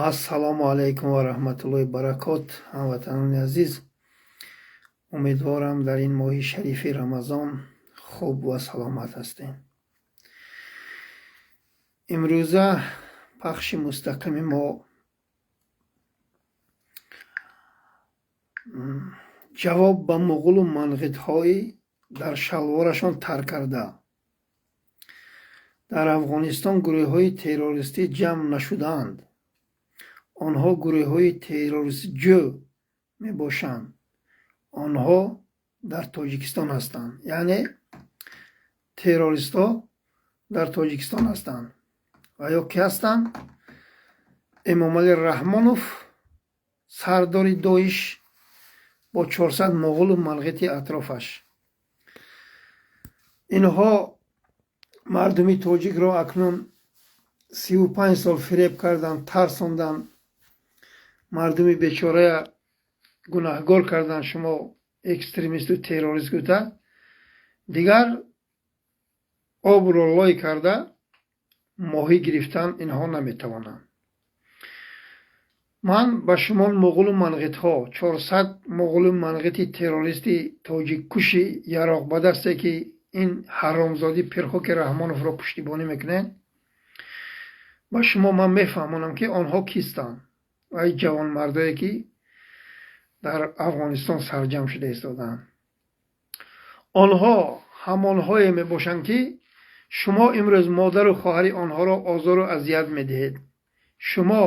Ассалому алайкум ва раҳматуллоҳи баракот, ҳамватанони азиз. Умедворам, дар ин моҳи шарифи Рамазон хуб ва саломат ҳастем. Имрӯза пахши мустақими мо ҷавоб ба муғулу манғитҳои дар шалворашон тар карда. Дар Афғонистон гурӯҳҳои террористӣ ҷамъ нашудаанд. Онҳо гурӯҳҳои террористҷӯ мебошанд. Онҳо дар Тоҷикистон ҳастанд. Яъне террористҳо дар Тоҷикистон ҳастанд. Ва ё ки ҳастанд? Эмомалӣ Раҳмонов, сардори Доиш, бо 400 муғулу манғити атрофаш. Инҳо мардуми тоҷикро акнун 35 сол фиреб карданд, тарсонданд, мардуми бечорая гунаҳгор карданд, шумо экстремисту террорист гуфта, дигар обро лой карда моҳӣ гирифтан инҳо наметавонанд. Ман ба шумо, муғулу манғитҳо, 400 муғулу манғити террористи тоҷиккуши яроқбадасте, ки ин ҳаромзодӣ Пирхоки Раҳмоновро пуштибонӣ мекунед, ба шумо ман мефаҳмонам, ки онҳо кистанд ва ин ҷавонмардое, ки дар Афғонистон сарҷамъ шуда истодаанд. Онҳо ҳамонҳое мебошанд, ки шумо имрӯз модару хоҳари онҳоро озору азият медиҳед. Шумо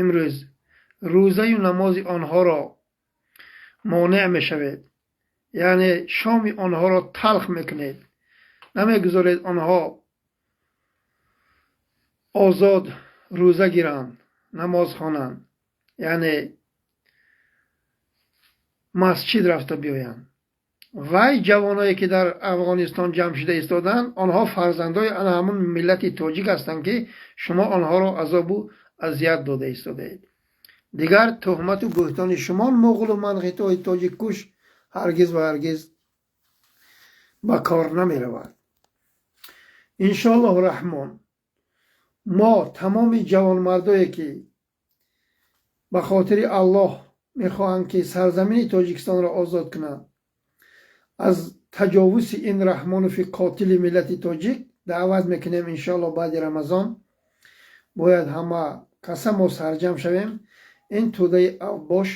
имрӯз рӯзаю намози онҳоро монеъ мешавед, яъне шоми онҳоро талх мекунед, намегузоред онҳо озод рӯза гиранд, намоз хонанд, яъне масҷид рафта биёянд. Вай ҷавоное, ки дар Афғонистон ҷамъ шуда истодаанд, онҳо фарзандои ана ҳамун миллати тоҷик ҳастанд, ки шумо онҳоро азобу азият дода истодаед. Дигар туҳмату буҳтони шумо, муғулу манғитҳои тоҷиккуш, ҳаргиз ва ҳаргиз ба кор намеравад. Иншоаллоҳу раҳмон, мо тамоми ҷавонмардое, ки ба хотири Аллоҳ мехоҳанд, ки сарзамини Тоҷикистонро озод кунанд аз таҷовузи ин Раҳмонови қотили миллати тоҷик, даъват мекунем. Иншоаллоҳ, баъди Рамазон бояд ҳама каса мо сарҷамъ шавем, ин тӯдаи авбош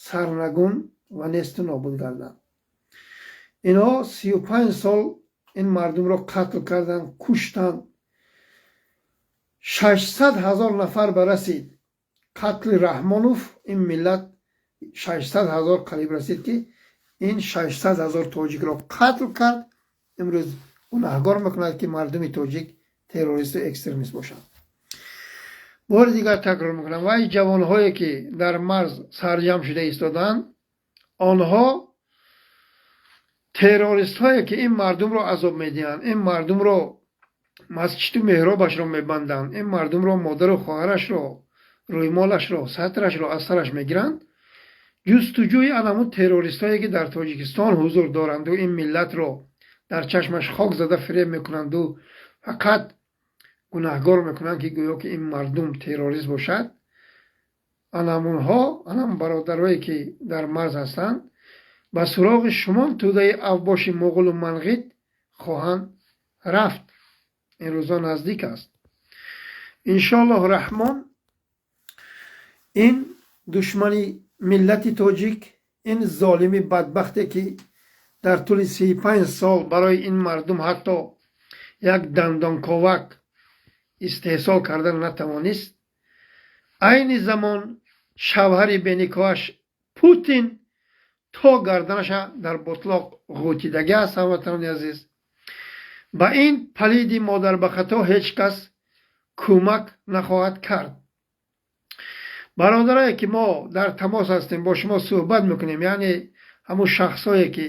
сарнагун ва несту нобуд гарданд. Инҳо 35 сол ин мардумро қатл карданд, куштанд. 600 000 нафар барасид қатли Раҳмонов. Ин миллат 600 000 қариб расид, ки ин 600 000 тоҷикро қатл кард. Имрӯз гунаҳгор мекунад, ки мардуми тоҷик террористу экстремист бошанд. Бори дигар такрор мекунам: вай ҷавонҳое, ки дар марз сарҷамъ шуда истодаанд, онҳо террористҳое, ки ин мардумро азоб медиҳанд, ин мардумро масҷиду меҳробашро мебанданд, ин мардумро, модару хоҳарашро, рӯймолашро, сатрашро аз сараш мегиранд, ҷустуҷӯи анамун террористҳое, ки дар Тоҷикистон ҳузур доранду ин миллатро дар чашмаш хок зада фиреб мекунанду фақат гунаҳгор мекунанд, ки гӯё ки ин мардум террорист бошад, анамунҳо, анам бародарое, ки дар марз ҳастанд, ба суроғи шумон, тӯдаи авбоши муғулу манғит, хоҳанд рафт. Ин рӯзо наздик аст. Иншоаллоҳу раҳмон, ин душмани миллати тоҷик, ин золими бадбахте, ки дар тӯли 35 сол барои ин мардум ҳатто як дандонковак истеҳсол кардан натавонист, айни замон шавҳари беникоҳаш Путин то гарданаша дар ботлоқ ғӯтидагӣ аст. Ҳамватанони азиз, ба ин палиди модарбахато ҳеҷ кас кӯмак нахоҳад кард. Бародарое, ки мо дар тамос ҳастем, бо шумо суҳбат мекунем, яъне ҳамун шахсое, ки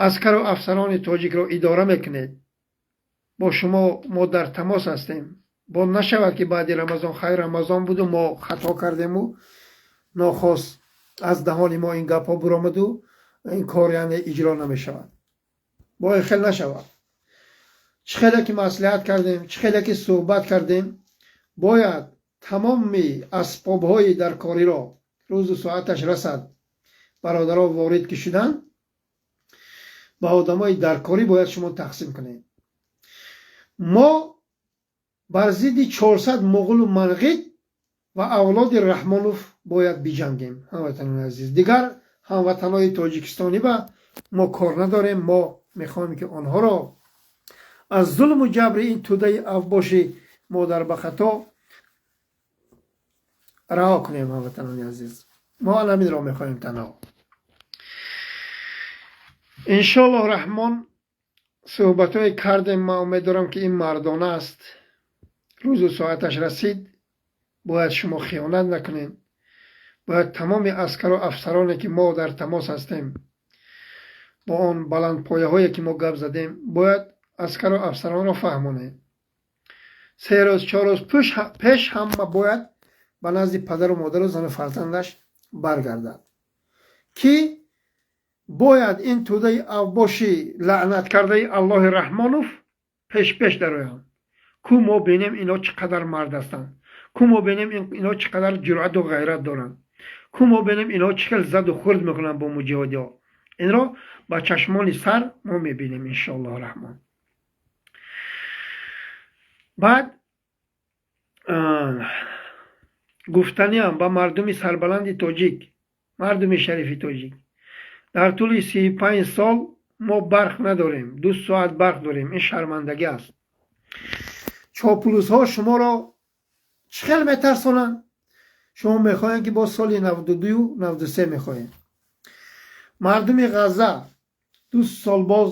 аскару афсарони тоҷикро идора мекунед, бо шумо мо дар тамос ҳастем. Бо нашавад, ки баъди Рамазон, хайр, Рамазон буду, мо хато кардему, нохост аз даҳони мо ин гапҳо буромаду ин кор, яъне, иҷро намешавад. Бояд хел нашавад. Чӣ хеле ки маслиҳат кардем, чӣ хеле ки суҳбат кардем, бояд Тамоми асбобҳои даркориро рӯзу соаташ расад, бародаро ворид ки шуданд, ба одамои даркорӣ бояд шумо тақсим кунед. Мо бар зидди 400 муғулу манғит ва авлоди Раҳмонов бояд биҷангем, ҳамватанони азиз. Дигар ҳамватанои тоҷикистонӣ ба мо кор надорем. Мо мехоҳем, ки онҳоро аз зулму ҷабри ин тӯдаи авбоши модарбахато раҳо кунем. Ҳамватанони азиз, мо ҳаминро мехоҳем танҳо. Иншоаллоҳ Раҳмон, суҳбатҳое кардем, ман умед дорам, ки ин мардона аст. Рӯзу соаташ расид, бояд шумо хиёнат накунед. Бояд тамоми аскару афсароне, ки мо дар тамос ҳастем, бо он баландпояҳое, ки мо гап задем, бояд аскару афсаронро фаҳмонем: 3 рӯз, 4 рӯз пеш ҳама бояд ба назди падару модару зану фарзандаш баргардад, ки бояд ин тӯдаи авбоши лаънаткардаи Аллоҳи Раҳмонов пешпеш дароянд. Ку мо бинем, ино чӣ қадар мард ҳастанд, ку мо бинем, ино чӣ қадар ҷуръату ғайрат доранд, ку мо бинем, ино чӣ хел заду хурд мекунанд бо муҷоҳидиҳо. Инро ба чашмони сар мо мебинем, иншоаллоҳ Раҳмон. Баъд гуфтаниам ба мардуми сарбаланди тоҷик, мардуми шарифи тоҷик: дар тӯли 35 сол мо барқ надорем, 2 соат барқ дорем. Ин шармандагӣ аст. Чоплусҳо шуморо чӣ хел метарсонанд? Шумо мехоҳем, ки боз соли 92-ю 93 мехоҳем. Мардуми Ғазза 2 сол боз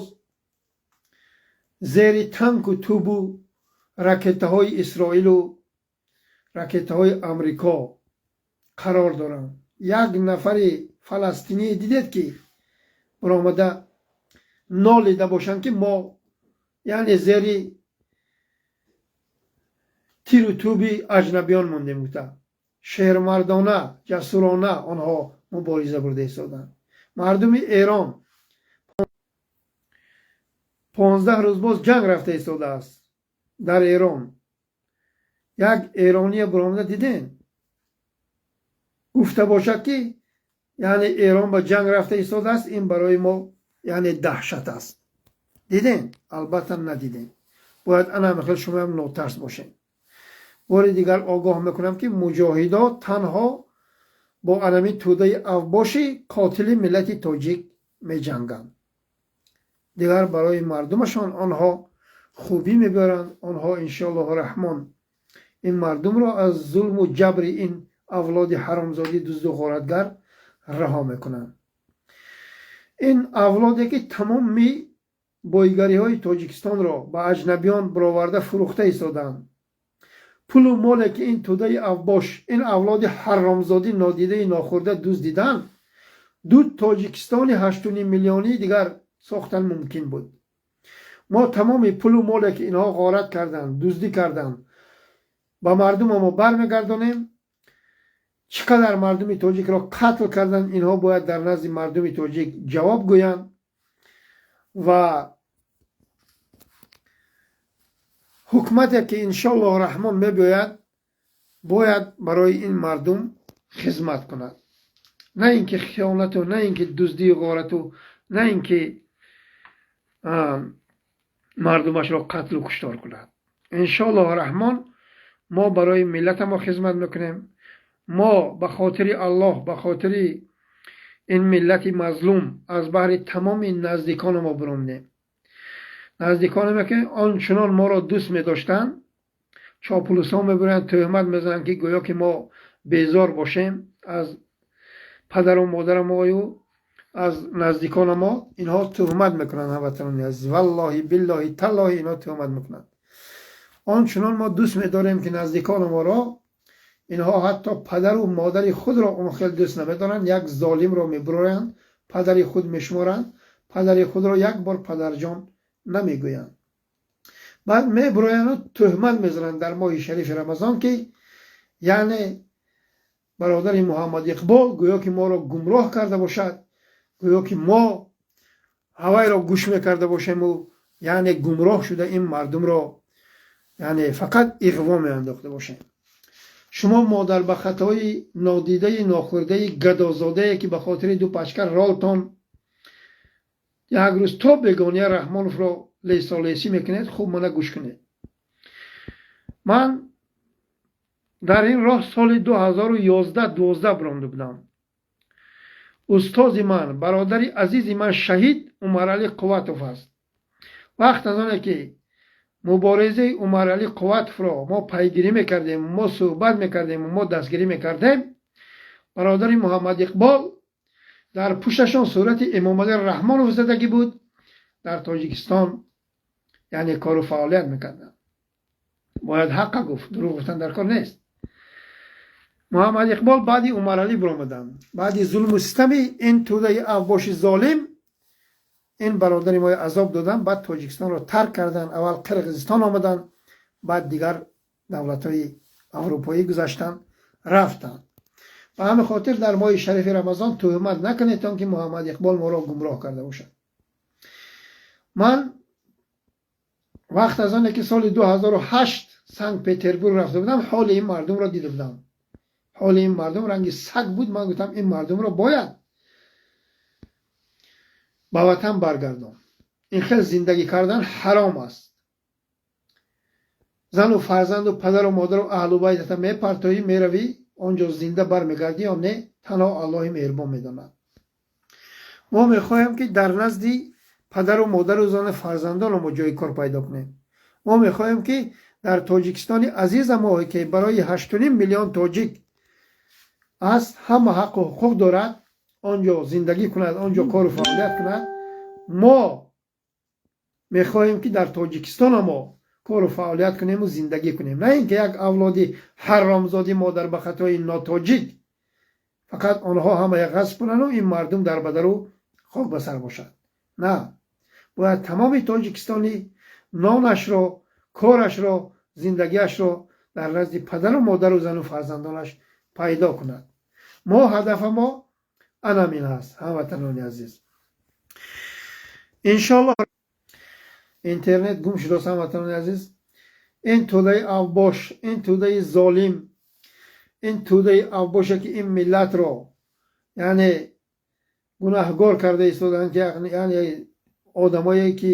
зери танку тӯбу ракетаҳои Исроилу ракетаҳои Амрико қарор доранд. Як нафари фаластинӣ дидед, ки баромада нолида бошанд, ки мо яъне зери тиру тӯби аҷнабиён мондем гуфта? Шермардона, ҷасурона онҳо мубориза бурда истоданд. Мардуми Эрон 15 рӯз боз ҷанг рафта истодааст дар Эрон. Як эрония баромада дидем, гуфта бошад, ки яъне Эрон ба ҷанг рафта истодааст, ин барои мо яъне даҳшат аст? Дидем? Албатта, надидем. Бояд ана хел шумоам нотарс бошем. Бори дигар огоҳ мекунам, ки муҷоҳидо танҳо бо анами тӯдаи авбоши қотили миллати тоҷик меҷанганд. Дигар барои мардумашон онҳо хубӣ мебаранд. Онҳо, иншоаллоҳу Раҳмон, ин мардумро аз зулму ҷабри ин авлоди ҳаромзодӣ, дузду ғоратгар раҳо мекунанд. Ин авлоде, ки тамоми бойгариҳои Тоҷикистонро ба аҷнабиён бароварда фурӯхта истодаанд, пулу моле, ки ин тӯдаи авбош, ин авлоди ҳаромзодӣ, нодидаи нохӯрда дуздиданд, ду Тоҷикистони 8,5 миллионии дигар сохтан мумкин буд. Мо тамоми пулу моле, ки инҳо ғорат карданд, дуздӣ карданд, ба мардума мо бармегардонем. Чӣ қадар мардуми тоҷикро қатл карданд, инҳо бояд дар назди мардуми тоҷик ҷавоб гӯянд. Ва ҳукумате, ки иншоаллоҳ Раҳмон мебиёяд, бояд барои ин мардум хизмат кунад, на ин ки хиёнату, на ин ки дуздию ғорату, на ин ки мардумашро қатлу куштор кунад. Иншоаллоҳ Раҳмон, мо барои миллатамо хизмат мекунем. Мо ба хотири Аллоҳ, ба хотири ин миллати мазлум, аз баҳри тамоми наздикони мо биромдем. Наздиконе, ки ончунон моро дӯст медоштанд, чоплусҳо мебуранд, тӯҳмат мезананд, ки гӯё ки мо безор бошем аз падару модарамою аз наздикона мо. Инҳо тӯҳмат мекунанд, ҳамватанони азиз. Валлоҳи, биллоҳи, таллоҳи, инҳо тӯҳмат мекунанд. Он чунон мо дӯст медорем, ки наздикони моро, инҳо ҳатто падару модари худро он хел дӯст намедоранд. Як золимро мебуроянд, падари худ мешуморанд, падари худро як бор падарҷон намегӯянд. Баъд мебуроянду тӯҳмат мезананд дар моҳи шарифи Рамазон, ки яъне бародари Муҳаммад Иқбол гӯё ки моро гумроҳ карда бошад, гӯё ки мо ҳавайро гӯш мекарда бошему яъне гумроҳ шуда, ин мардумро яъне фақат иғво меандохта бошем. Шумо модар ба хатои нодидаи нохӯрдаи гадозодае, ки ба хотири ду пачка ролтон як рӯз то бегония Раҳмоновро лесолесӣ мекунед, хуб мана гӯш кунед. Ман дар ин роҳ соли 2011-12 биромда будам. Устози ман, бародари азизи ман, шаҳид Умаралӣ Қувватов аст. Вақт аз оне ки муборизаи Умаралӣ Қувватовро мо пайгирӣ мекардем, мо суҳбат мекардем, мо дастгирӣ мекардем, бародари Муҳаммад Иқбол дар пушташон сурати Эмомалӣ Раҳмонов задагӣ буд, дар Тоҷикистон яъне кору фаъолият мекарданд. Бояд ҳаққа гуфт, дурӯғ гуфтан дар кор нест. Муҳаммад Иқбол баъди Умаралӣ биромаданд. Баъди зулму систами ин тӯдаи авбоши золим ин бародари мои азоб доданд, баъд Тоҷикистонро тарк карданд. Аввал Қирғизистон омаданд, баъд дигар давлатҳои аврупоӣ гузаштанд, рафтанд. Ба ҳамин хотир дар моҳи шарифи Рамазон тӯҳмат накунедтон, ки Муҳаммад Иқбол моро гумроҳ карда бошад. Ман вақт аз оне ки соли 2008 Санкт Петербург рафта будам, ҳоли ин мардумро дида будам. Ҳоли ин мардум ранги саг буд. Ман гуфтам, ин мардумро бояд ба ватан баргардон, ин хел зиндагӣ кардан ҳаром аст. Зану фарзанду падару модару аҳлу байтата мепартоӣ, меравӣ, он ҷо зинда бармегардӣ ё не, танҳо Аллоҳи меҳрубон медонад. Мо мехоҳем, ки дар назди падару модару зану фарзандоно мо ҷои кор пайдо кунем. Мо мехоҳем, ки дар Тоҷикистони азиза мо, ки барои 8,5 миллион тоҷик аст, ҳама ҳаққу ҳуқуқ дорад, он ҷо зиндагӣ кунад, он ҷо кору фаъолият кунад. Мо мехоҳем, ки дар Тоҷикистона мо кору фаъолият кунему зиндагӣ кунем, на ин ки як авлоди ҳаромзодӣ, модар ба хатои нотоҷик, фақат онҳо ҳамая ғасб кунану ин мардум дар бадару хок ба сар бошад. На, бояд тамоми тоҷикистонӣ нонашро, корашро, зиндагиашро дар назди падару модару зану фарзандонаш пайдо кунад. Мо ҳадафа мо анамин аст, ҳамватанони азиз. Иншоалло, интернет гум шудааст. Ҳамватанони азиз, ин тӯдаи авбош, ин тӯдаи золим, ин тӯдаи авбоше, ки ин миллатро яъне гунаҳгор карда истодаанд, ки яъне одамое ки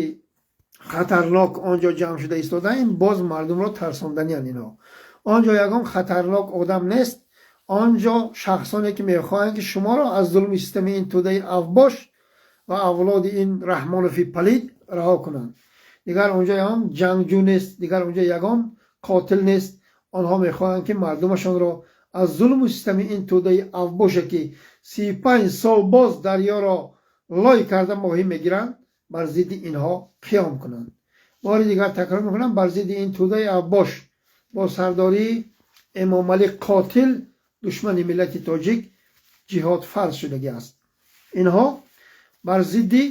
хатарнок он ҷо ҷамъ шуда истодаанд, ин боз мардумро тарсонданиянд инҳо. Он ҷо ягон хатарнок одам нест. Он ҷо шахсоне ки мехоҳанд, ки шуморо аз зулми системи ин тӯдаи авбош ва авлоди ин Раҳмонови палид раҳо кунанд. Дигар онҷо ягон ҷангҷӯ нест, дигар онҷо ягон қотил нест. Онҳо мехоҳанд, ки мардумашонро аз зулму системи ин тӯдаи авбоше, ки 35 сол боз дарёро лой карда моҳӣ мегиранд, бар зидди инҳо қиём кунанд. Бори дигар такрор мекунам, бар зидди ин тӯдаи авбош бо сардории Эмомалӣ қотил, душмани миллати тоҷик, ҷиҳод фарз шудагӣ аст. Инҳо бар зидди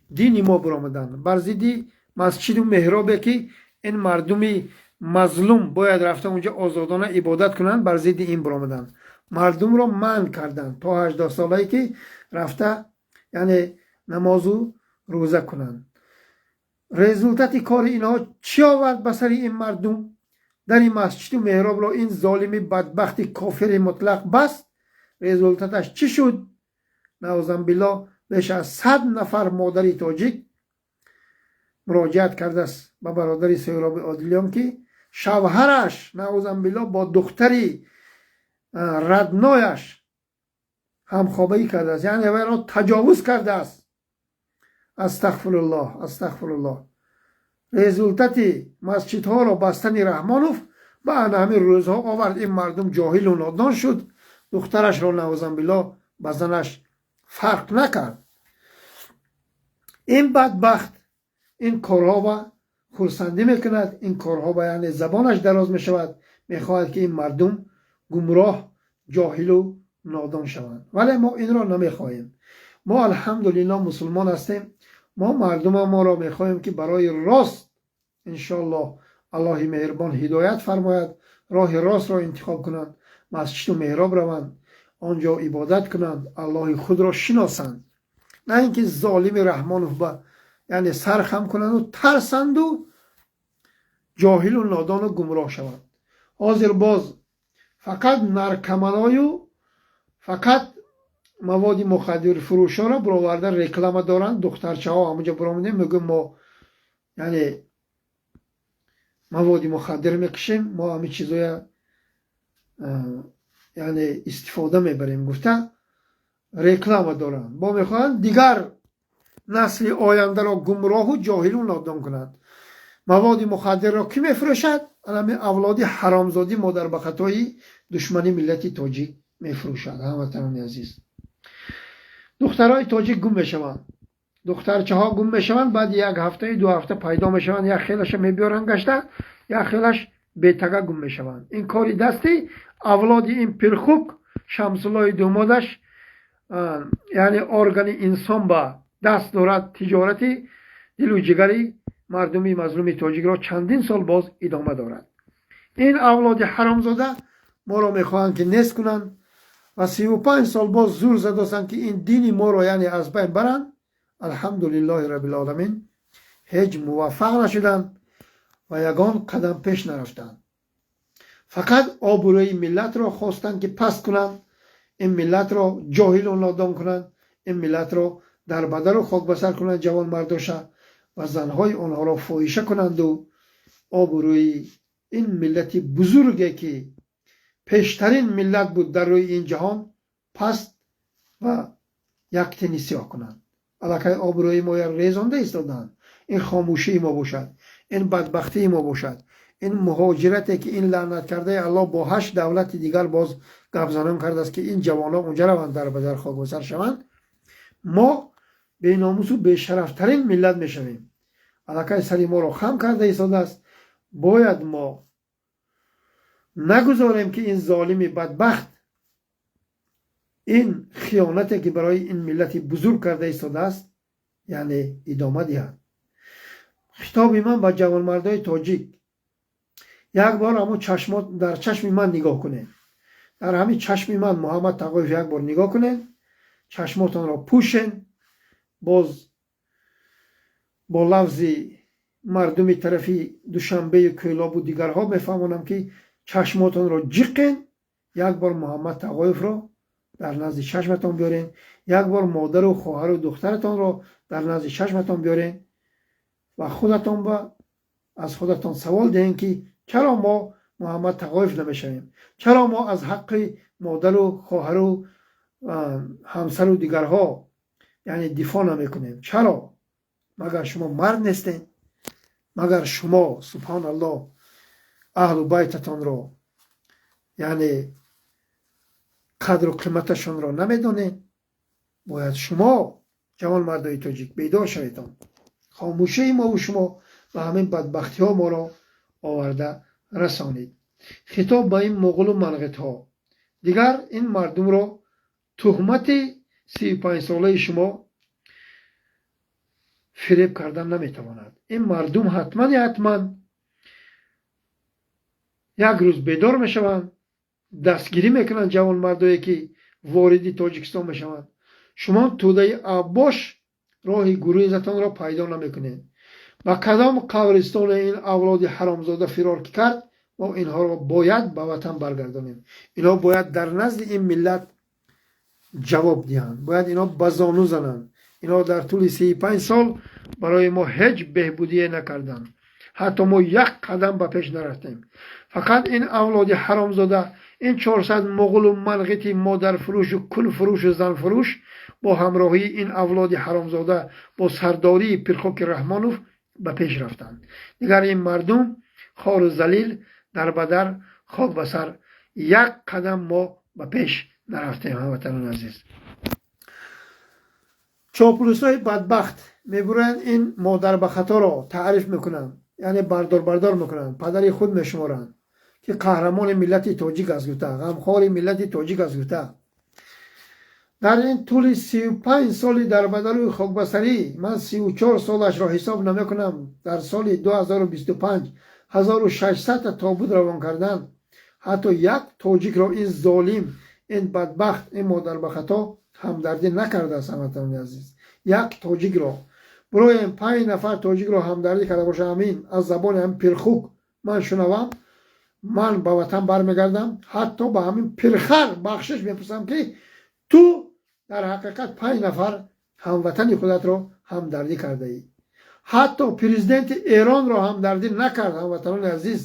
дини мо биромаданд, бар зидди масҷиду меҳробе, ки ин мардуми мазлум бояд рафта унҷо озодона ибодат кунанд, бар зидди ин биромаданд. Мардумро манъ карданд то 18 солае, ки рафта яъне намозу рӯза кунанд. Результати кори инҳо чӣ овард ба сари ин мардум? Дари масҷиду меҳробро ин золими бадбахти кофири мутлақ баст. Результаташ чӣ шуд? Наъузанбилло, беш аз 100 нафар модари тоҷик муроҷиат кардааст ба бародари Соҳроби Одилён, ки шавҳараш, наъузанбилло, бо духтари родной аш ҳамхобагӣ кардааст, яъне вайро таҷовуз кардааст. Астағфируллоҳ, астағфируллоҳ. Результати масҷидҳоро бастани Раҳмонов ба ана ҳамин рӯзҳо овард. Ин мардум ҷоҳилу нодон шуд, духтарашро, наъузанбилло, ба занаш фарқ накард. Ин бадбахт ин корҳо ба хурсандӣ мекунад, ин корҳо ба яъне забонаш дароз мешавад, мехоҳад, ки ин мардум гумроҳ, ҷоҳилу нодон шаванд. Вале мо инро намехоҳем. Мо, алҳамдулилло, мусулмон ҳастем. Мо мардума моро мехоҳем, ки барои рост, иншоаллоҳ, Аллоҳи меҳрубон ҳидоят фармояд, роҳи ростро интихоб кунанд, масҷиду меҳроб раванд, он ҷо ибодат кунанд, Аллоҳи худро шиносанд, на ин ки золими Раҳмонов ба яъне сар хам кунанду тарсанду ҷоҳилу нодону гумроҳ шаванд. Ҳозир боз Фақат наркоманою фақат маводи мухаддирфурӯшонро буроварда реклама доранд. Духтарчаҳо ҳамунҷо буромадем, мегӯем, мо яъне маводи мухаддир мекушем, мо ҳамин чизоя яъне истифода мебарем гуфта реклама доранд. Бо мехоҳанд дигар насли ояндаро гумроҳу ҷоҳилу нодон кунанд. Маводи мухаддирро кӣ мефурӯшад? Анами авлоди ҳаромзодӣ, модарбахатои душмани миллати тоҷик мефурӯшад. Ҳамватанони азиз, духтарои тоҷик гум мешаванд, духтарчаҳо гум мешаванд, баъди як ҳафтаи 2 ҳафта пайдо мешаванд. Як хелаша мебиёранд гашта, як хелаш бетага гум мешаванд. Ин кори дасти авлоди ин пирхук Шамсуллои думодаш, яъне органи инсон ба даст дорад. Тиҷорати дилу ҷигари мардуми мазлуми тоҷикро чандин сол боз идома дорад. Ин авлоди ҳаромзода моро мехоҳанд, ки нест кунанд ва 35 сол боз зур задостанд, ки ин дини моро яъне аз байн баранд. Алҳамдулиллоҳи раббилоламин, ҳеҷ муваффақ нашуданд ва ягон қадам пеш нарафтанд. Фақат обрӯи миллатро хостанд, ки паст кунанд, ин миллатро ҷоҳилу нодон кунанд, ин миллатро дар бадару хокбасар кунанд, ҷавонмардоша ва занҳои онҳоро фоҳиша кунанду обрӯи ин миллати бузурге, ки пештарин миллат буд дар рӯи ин ҷаҳон, паст ва як тини сиёҳ кунанд. Аллакай обрӯи моя резонда истодаанд. Ин хомӯшии мо бошад, ин бадбахтии мо бошад, ин муҳоҷирате, ки ин лаънаткардаи Аллоҳ бо ҳашт давлати дигар боз гапзанон кардааст, ки ин ҷавонҳо унҷа раванд, дар бадар хокбасар шаванд, мо беномусу бешарафтарин миллат мешавем. Аллакай сари моро хам карда истодааст. Бояд мо нагузорем, ки ин золими бадбахт ин хиёнате, ки барои ин миллати бузург карда истодааст, яъне идома диҳад. Хитоби ман ба ҷавонмардои тоҷик: як бор ҳамун чашмо дар чашми ман нигоҳ кунед, дар ҳамин чашми ман, Муҳаммад Тағоев, як бор нигоҳ кунед, чашмотонро пӯшен. Боз бо лафзи мардуми тарафи Душанбею Кӯлобу дигарҳо мефаҳмонам, ки чашмотонро ҷиқен, як бор Муҳаммад Тағоевро дар назди чашматон биёрен, як бор модару хоҳару духтаратонро дар назди чашматон биёрен ва худатон ба аз худатон савол диҳем, ки чаро мо Муҳаммад Тағоев намешавем, чаро мо аз ҳаққи модару хоҳару ҳамсару дигарҳо яъне дифоъ намекунем? Чаро? Магар шумо мард нестед? Магар шумо, субҳоналлоҳ, аҳлу байтатонро яъне қадру қиматашонро намедонед? Бояд шумо, ҷавонмардои тоҷик, бедор шаведон. Хомӯшии мову шумо ба ҳамин бадбахтиҳо моро оварда расонид. Хитоб ба ин муғулу манғитҳо: дигар ин мардумро туҳмати 35-солаи шумо фиреб кардан наметавонад. Ин мардум ҳатман ҳатман як рӯз бедор мешаванд, дастгирӣ мекунанд ҷавонмардое, ки вориди Тоҷикистон мешаванд. Шумо тӯдаи аббош роҳи гурезатонро пайдо намекунед. Ба кадом қабристоне ин авлоди ҳаромзода фирор кард, мо инҳоро бояд ба ватан баргардонем. Инҳо бояд дар назди ин миллат ҷавоб диҳанд, бояд инҳо ба зону зананд. Инҳо дар тӯли 35 сол барои мо ҳеҷ беҳбудие накарданд, ҳатто мо як қадам ба пеш нарафтем. Фақат ин авлоди ҳаромзода, ин 400 муғулу манғити модарфурӯшу кулфурӯшу занфурӯш бо ҳамроҳии ин авлоди ҳаромзода, бо сардории пирхоки Раҳмонов ба пеш рафтанд. Дигар ин мардум хору залил, дар бадар, хок ба сар, як қадам мо ба пеш нарафтем. Ҳамватанони азиз, чоплусҳои бадбахт мебуранд, ин модарбахаторо таъриф мекунанд, яъне бардор бардор мекунанд, падари худ мешуморанд, ки қаҳрамони миллати тоҷик аст гуфта, ғамхори миллати тоҷик аст гуфта. Дар ин тӯли 35 соли дарбадарӯи хокбасарӣ, ман 34 солашро ҳисоб намекунам, дар соли 2025 1600-та тобут равон кардан, ҳатто як тоҷикро ин золим, ин бадбахт, ин модарбахато ҳамдардӣ накардааст. Ҳамватанони азиз, як тоҷикро бироем, панҷ нафар тоҷикро ҳамдардӣ карда боша, ҳамин аз забони ҳам пирхук ман шунавам. Ман ба ватан бармегардам, ҳатто ба ҳамин пирхар бахшиш мепурсам, ки ту дар ҳақиқат панҷ нафар ҳамватани худатро ҳамдардӣ кардаӣ. Ҳатто президенти Эронро ҳамдардӣ накард. Ҳамватанони азиз,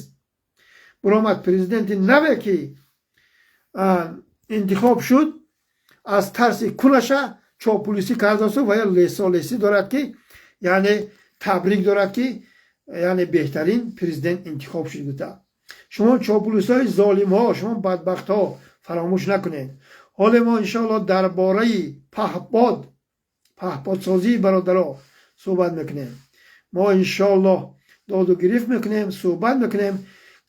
буромад президенти наве, ки интихоб шуд, аз тарси кунаша чопулисӣ кардасу ва ё лесолесӣ дорад, ки яъне табрик дорад, ки яъне беҳтарин президент интихоб шуд гуфта. Шумо чопулисҳои золимҳо, шумо бадбахтҳо, фаромӯш накунед. Ҳоле мо иншоалло дар бораи паҳбод, паҳподсозии бародаро суҳбат мекунем. Мо иншоаллоҳ доду гирифт мекунем, суҳбат мекунем.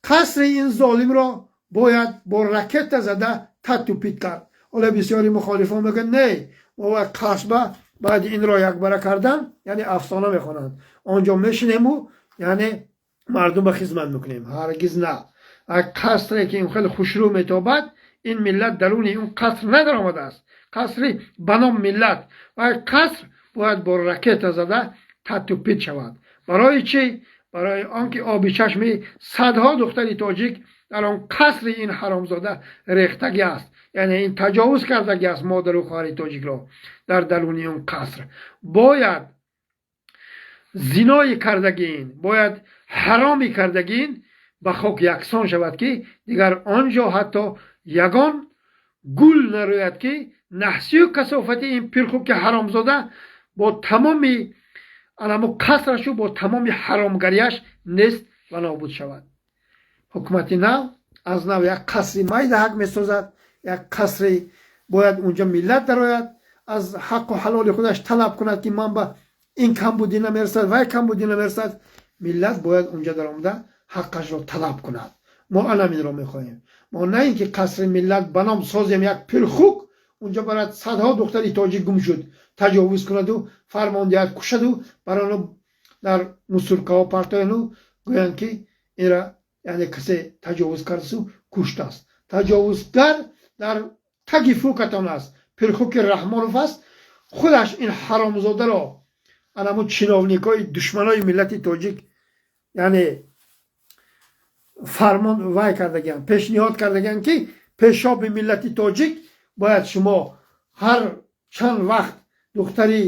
Қасри ин золимро бояд бо ракета зада тату пит кард. Ҳоле бисёри мухолифон мегӯянд, не, мо бояд қасба баъди инро якбара кардан, яъне афсона мехонанд, он ҷо мешинему яъне мардумба хизмат мекунем. Ҳаргиз на. Қасре ки ин хеле хушрӯ метобад, ин миллат даруни он қаср надаромадааст. Қасри ба ном миллат ва қаср бояд бо ракета зада тату пит шавад. Барои чӣ? Барои он ки оби чашми садҳо духтари тоҷик дар он қасри ин ҳаромзода рехтагӣ аст, яъне ин таҷовуз кардагӣ аст модару хоҳари тоҷикро дар даруни он қаср. Бояд зинои кардагиин, бояд ҳароми кардагиин ба хок яксон шавад, ки дигар он ҷо ҳатто ягон гул нарӯяд, ки наҳсию касофати ин пирхуки ҳаромзода бо тамоми аламу қасрашу бо тамоми ҳаромгарияш нест ва нобуд шавад. Ҳукумати нав аз нав як қасри майдаҳак месозад, як қасри бояд унҷо миллат дарояд, аз ҳаққу ҳалоли худаш талаб кунад, ки ман ба ин камбудӣ намерасад, вай камбудӣ намерасад. Миллат бояд унҷа даромада ҳаққашро талаб кунад. Мо анаминро мехоҳем. Мо на ин ки қасри миллат ба ном созем, як пирхук унҷо барад, садҳо духтари тоҷик гум шуд, таҷовуз кунаду фармон диҳад кушаду бар оно дар мусуркаҳо партояну гӯянд, ки инра яъне касе таҷовуз кардасу куштааст. Таҷовузгар дар таги фӯкатон аст, пирхуки Раҳмонов аст худаш. Ин ҳаромзодаро анамун чиновникҳои душманои миллати тоҷик яъне фармон вай кардагианд, пешниҳод кардагианд, ки пешоби миллати тоҷик бояд шумо ҳар чанд вақт духтари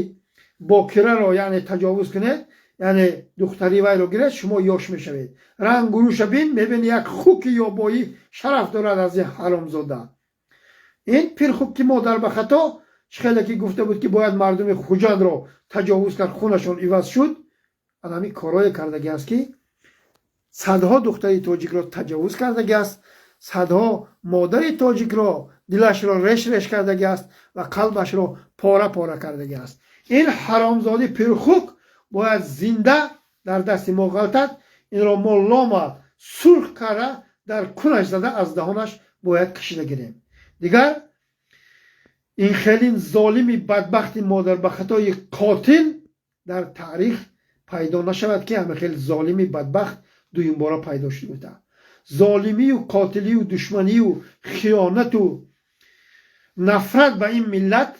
бокираро яъне таҷовуз кунед, яъне духтари вайро гиред, шумо ёш мешавед. Рангуруша бин, мебини, як хуки ёбоӣ шараф дорад аз ин ҳаромзода. Ин пирхук, ки модар ба хато чӣ хеле ки гуфта буд, ки бояд мардуми Хуҷандро таҷовуз кард, хунашон иваз шуд. Анами корое кардагӣ аст, ки садҳо духтари тоҷикро таҷовуз кардагӣ аст, садҳо модари тоҷикро дилашро реш реш кардагӣ аст ва қалбашро пора пора кардагӣ аст. Ин ҳаромзоди пирхук бояд зинда дар дасти мо ғалтад. Инро мо лома сурх карда, дар кунаш зада, аз даҳонаш бояд кашида гирем. Дигар ин хелин золими бадбахти модарбахатои қотил дар таърих пайдо нашавад, ки ҳама хел золими бадбахт дуюмбора пайдо шуда. Золимию қотилию душманию хиёнату нафрат ба ин миллат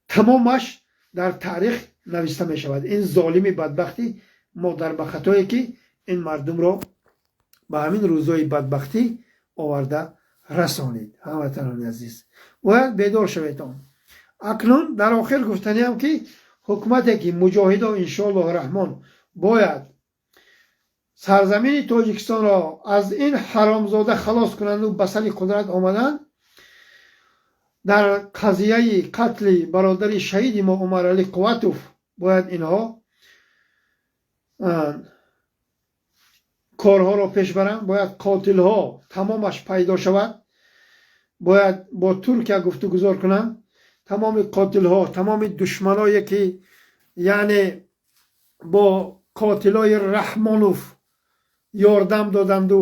тамомаш дар таърих нависта мешавад. Ин золими бадбахтӣ модарбахатое, ки ин мардумро ба ҳамин рӯзҳои бадбахтӣ оварда расонид. Ҳамватанони азиз, бояд бедор шаведон. Акнун дар охир гуфтаниам, ки ҳукумате ки муҷоҳидо иншоаллоҳ раҳмон бояд сарзамини Тоҷикистонро аз ин ҳаромзода халос кунанду ба сари қудрат омаданд, дар қазияи қатли бародари шаҳиди мо Умаралӣ Қувватов бояд инҳо корҳоро пеш баранд. Бояд қотилҳо тамомаш пайдо шавад. Бояд бо Туркия гуфтугузор кунанд. Тамоми қотилҳо, тамоми душманое, ки яъне бо қотилои Раҳмонов ёрдам доданду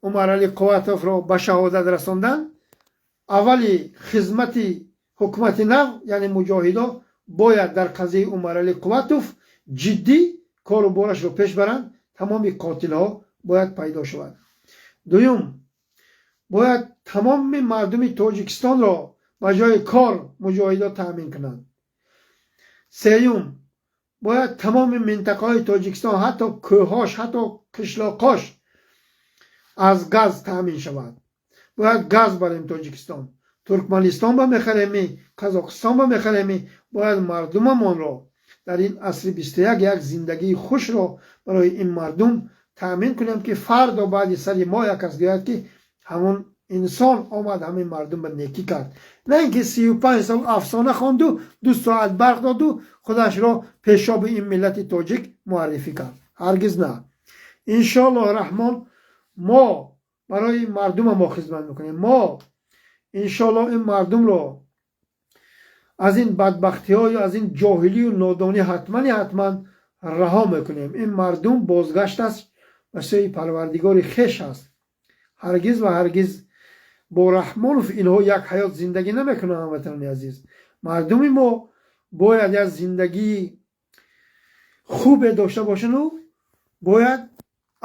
Умаралӣ Қувватовро ба шаҳодат расонданд, аввали хизмати ҳукумати нав, яъне муҷоҳидо, бояд дар қазияи Умаралӣ Қувватов ҷиддӣ кору борашро пеш баранд. Тамоми қотилҳо бояд пайдо шавад. Дуюм, бояд тамоми мардуми Тоҷикистонро ба ҷои кор муҷоҳидо таъмин кунанд. Сеюм, бояд тамоми минтақаҳои Тоҷикистон, ҳатто кӯҳҳош, ҳатто қишлоқош. Аз газ таъмин шавад. Бояд газ барем Тоҷикистон, Туркманистон ба мехареми, Қазоқистон ба мехареми. Бояд мардумамонро дар ин асри 21 як зиндагии хушро барои ин мардум таъмин кунем, ки фардо баъди сари мо як кас гӯяд, ки ҳамон инсон омад, ҳамин мардум ба некӣ кард, на ин ки 35 сол афсона хонду, 2 соат барқ доду, худашро пешоби ин миллати тоҷик муаррифӣ кард. Ҳаргиз на. Иншоаллоҳ раҳмон, мо барои мардума мо хизмат мекунем. Мо иншоаллоҳ ин мардумро аз ин бадбахтиҳою аз ин ҷоҳилию нодонӣ ҳатмани ҳатман раҳо мекунем. Ин мардум бозгашт аст ба сӯи Парвардигори хеш аст. Ҳаргиз ва ҳаргиз бо Раҳмонов инҳо як ҳаёт зиндагӣ намекунанд. Ҳамватанони азиз, мардуми мо бояд як зиндагии хубе дошта бошану бояд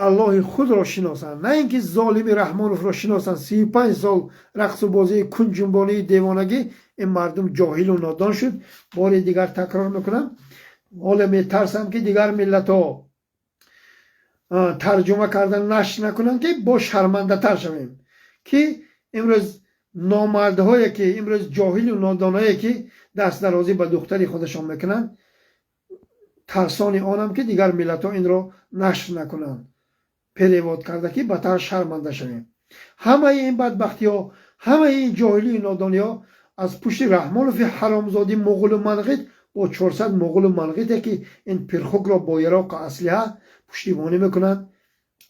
Аллоҳи худро шиносанд, на ин ки золими Раҳмоновро шиносанд. 35 сол рақсу бозии кунҷунбонии девонагӣ, ин мардум ҷоҳилу нодон шуд. Бори дигар такрор мекунам, ҳоле метарсам, ки дигар миллатҳо тарҷума кардан нашр накунанд, ки бо шармандатар шавем, ки имрӯз номардҳое, ки имрӯз ҷоҳилу нодоное, ки дастдарозӣ ба духтари худашон мекунанд. Тарсони онам, ки дигар миллатҳо инро нашр накунанд, перевод карда, ки батар шарманда шавем. Ҳамаи ин бадбахтиҳо, ҳамаи ин ҷоҳилию нодониҳо аз пушти Раҳмонови ҳаромзодӣ, муғулу манғит бо 400 муғулу манғите, ки ин пирхукро бо яроқу аслиҳа пуштибонӣ мекунанд,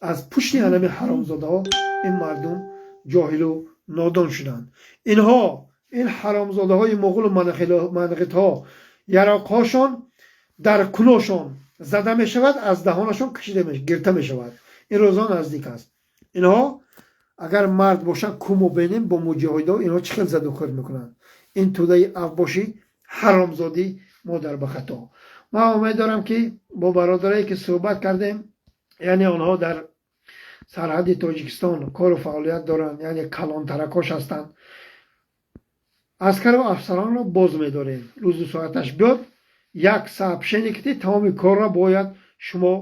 аз пушти анами ҳаромзодаҳо ин мардум ҷоҳилу нодон шуданд. Инҳо, ин ҳаромзодаҳои муғулу манғитҳо, яроқҳошон дар куношон зада мешавад, аз даҳонашон кашида гирта мешавад. Ин рӯзо наздик аст. Инҳо агар мард бошанд, куму бинем, бо муҷоҳидо инҳо чӣ хел задухӯрд мекунанд. Ин тӯдаи авбошӣ ҳаромзодӣ модар ба хато. Ман умед дорам, ки бо бародарое, ки суҳбат кардем, яъне онҳо дар сарҳади Тоҷикистон кору фаъолият доранд, яъне калонтаракош ҳастанд, аскару афсаронро боз медорем. Рӯзу соаташ биёд, як сообщение ки тамоми корро бояд шумо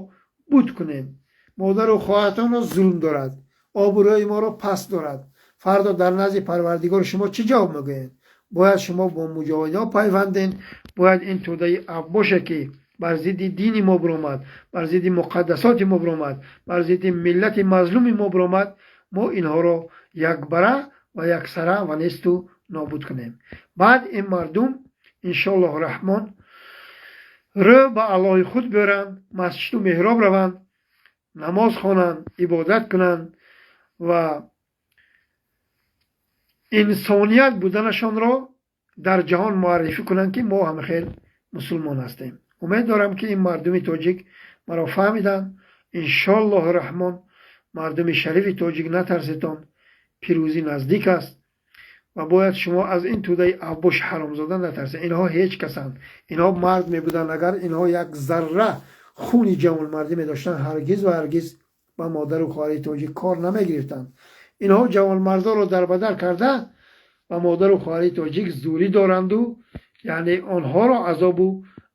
буд кунем. Модару хоҳартонро зулм дорад, обрӯи моро паст дорад. Фардо дар назди Парвардигори шумо чӣ ҷавоб мегӯед? Бояд шумо бо муҷоҳидҳо пайванден. Бояд ин тӯдаи авбоше, ки бар зидди дини мо биромад, бар зидди муқаддасоти мо биромад, бар зидди миллати мазлуми мо биромад, мо инҳоро якбара ва яксара ва несту нобуд кунем. Баъд ин мардум иншоаллоҳу раҳмон рӯ ба Аллоҳи худ биёранд, масҷиду меҳроб раванд, намоз хонанд, ибодат кунанд ва инсоният буданашонро дар ҷаҳон муаррифӣ кунанд, ки мо ҳам хел мусулмон ҳастем. Умед дорам, ки ин мардуми тоҷик маро фаҳмиданд. Иншоаллоҳу раҳмон, мардуми шарифи тоҷик, натарсетон, пирӯзӣ наздик аст ва бояд шумо аз ин тӯдаи авбош ҳаромзода натарсед. Инҳо ҳеҷ касанд. Инҳо мард мебуданд, агар инҳо як зарра хуни ҷавонмардӣ медоштанд, ҳаргиз ва ҳаргиз ба модару хоҳари тоҷик кор намегирифтанд. Инҳо ҷавонмардоро дарбадар карда, ба модару хоҳари тоҷик зӯрӣ доранду, яъне онҳоро азобу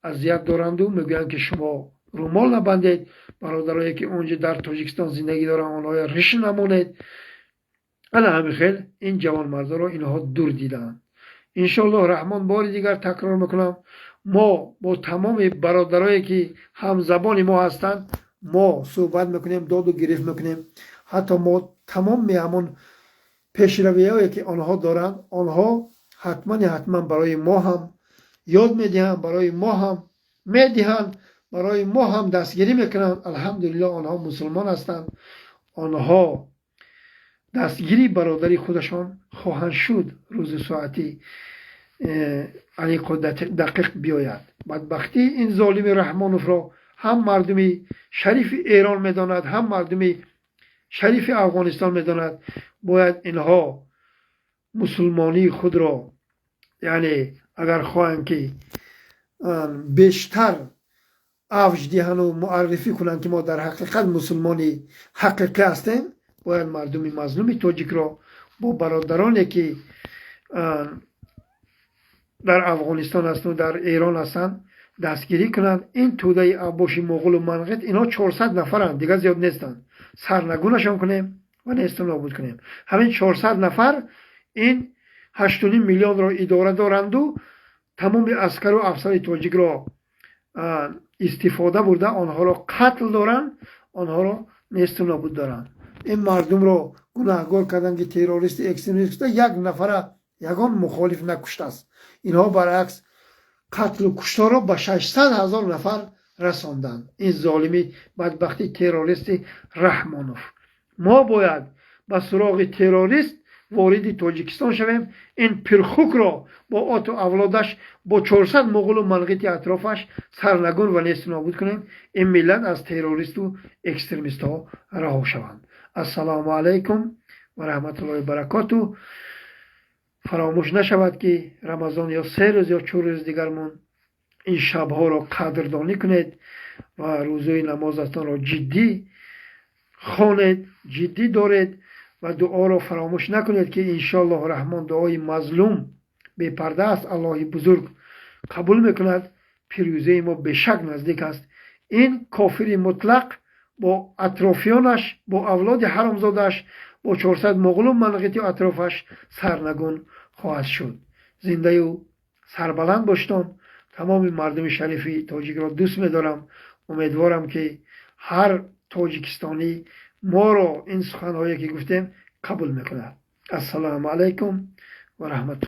азият доранду мегӯянд, ки шумо румол набандед, бародарое, ки онҷо дар Тоҷикистон зиндагӣ доранд, онҳоя риш намонед. Ана ҳамин хел ин ҷавонмардоро инҳо дур дидаанд. Иншоаллоҳ раҳмон, бори дигар такрор мекунам, мо бо тамоми бародарое, ки ҳамзабони мо ҳастанд, мо суҳбат мекунем, доду гирифт мекунем. Ҳатто мо тамоми ҳамон пешравиҳое, ки онҳо доранд, онҳо ҳатмани ҳатман барои мо ҳам ёд медиҳанд, барои мо ҳам медиҳанд, барои мо ҳам дастгирӣ мекунанд. Алҳамдулиллоҳ, онҳо мусулмон ҳастанд, онҳо дастгири бародари худашон хоҳанд шуд. Рӯзу соати аниқу дақиқ биёяд. Бадбахтии ин золими Раҳмоновро ҳам мардуми шарифи Эрон медонад, ҳам мардуми шарифи Афғонистон медонад. Бояд инҳо мусулмонии худро, яъне агар хоҳанд, ки бештар авҷ диҳану муаррифӣ кунанд, ки мо дар ҳақиқат мусулмони ҳақиқӣ ҳастем, бояд мардуми мазлуми тоҷикро бо бародароне, ки дар Афғонистон ҳасту дар Эрон ҳастанд, дастгирӣ кунанд. Ин тӯдаи авбоши моғулу манғит, инҳо 400 нафаранд, дигар зиёд нестанд, сарнагунашон кунем. ва несту нобуд кунем. Ҳамин 400 нафар ин 8,5 миллионро идора доранду тамоми аскару афсари тоҷикро истифода бурда, онҳоро қатл доранд, онҳоро несту нобуд доранд. Ин мардумро гунаҳгор карданд, ки террористи, экстремист. Як нафара ягон мухолиф накуштааст. Инҳо баръакс қатлу кушторро ба 600 000 нафар расонданд. Ин золими бадбахти террористи Раҳмонов. Мо бояд ба суроғи террорист вориди Тоҷикистон шавем, ин пирхукро бо оту авлодаш, бо 400 муғулу манғити атрофаш сарнагун ва несту нобуд кунем. Ин миллат аз террористу экстремистҳо раҳо шаванд. Ассалому алайкум ва раҳматуллоҳи баракоту. Фаромӯш нашавад, ки Рамазон ё 3 рӯз ё 4 рӯз дигар монд. Ин шабҳоро қадрдонӣ кунед ва рӯзаи намозатонро ҷиддӣ хонед, ҷиддӣ доред ва дуоро фаромӯш накунед, ки иншоаллоҳ Раҳмон дуои мазлум бепарда аст, Аллоҳи бузург қабул мекунад. Пирӯзаи мо бешак наздик аст. Ин кофири мутлақ бо атрофиёнаш, бо авлоди ҳаромзодааш, бо 400 муғулу манғити атрофаш сарнагун хоҳад шуд. Зиндаю сарбаланд боштон. Тамоми мардуми шарифи тоҷикро дӯст медорам. Умедворам, ки ҳар тоҷикистонӣ моро ин суханҳое ки гуфтем қабул мекунад. Ассалому алайкум ва раҳматуллоҳ.